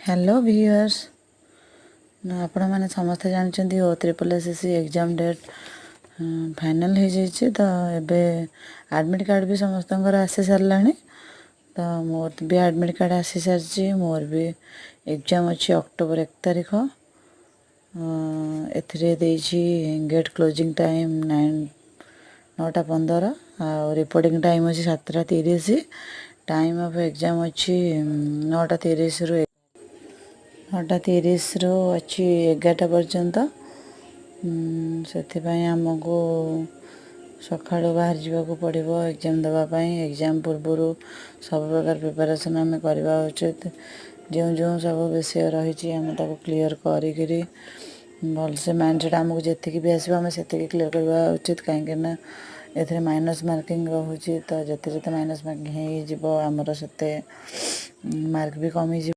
Hello ଭିୟୁଅର୍ସ, ଆପଣମାନେ ସମସ୍ତେ ଜାଣିଛନ୍ତି, OSSSC exam date final ହେଇଯାଇଛି। ତ ଏବେ ଆଡ଼ମିଟ୍ କାର୍ଡ଼ ବି ସମସ୍ତଙ୍କର ଆସି ସାରିଲାଣି। ତ ମୋର ବି ଆଡ଼ମିଟ୍ କାର୍ଡ଼ ଆସିସାରିଛି। ମୋର ବି ଏକ୍ଜାମ୍ ଅଛି ଅକ୍ଟୋବର 1 ତାରିଖ। ଏଥିରେ ଦେଇଛି ଗେଟ୍ କ୍ଲୋଜିଂ ଟାଇମ୍ 9:15 ଆଉ ରିପୋର୍ଟିଂ ଟାଇମ୍ ଅଛି 7:30। ଟାଇମ୍ ଅଫ୍ ଏକ୍ଜାମ୍ ଅଛି 9:30ରୁ ଅଛି 11ଟା ପର୍ଯ୍ୟନ୍ତ। ସେଥିପାଇଁ ଆମକୁ ସକାଳୁ ବାହାରି ଯିବାକୁ ପଡ଼ିବ ଏକ୍ଜାମ୍ ଦେବା ପାଇଁ। ଏକ୍ଜାମ୍ ପୂର୍ବରୁ ସବୁ ପ୍ରକାର ପ୍ରିପାରେସନ୍ ଆମେ କରିବା ଉଚିତ। ଯେଉଁ ଯେଉଁ ସବୁ ବିଷୟ ରହିଛି, ଆମେ ତାକୁ କ୍ଲିଅର୍ କରିକିରି ଭଲସେ ମାଇଣ୍ଡ ସେଟ୍, ଆମକୁ ଯେତିକି ବି ଆସିବ ଆମେ ସେତିକି କ୍ଲିଅର୍ କରିବା ଉଚିତ, କାହିଁକିନା ଏଥିରେ ମାଇନସ୍ ମାର୍କିଂ ରହୁଛି। ତ ଯେତେ ଯେତେ ମାଇନସ୍ ମାର୍କିଂ ହେଇଯିବ, ଆମର ସେତେ ମାର୍କ ବି କମିଯିବ।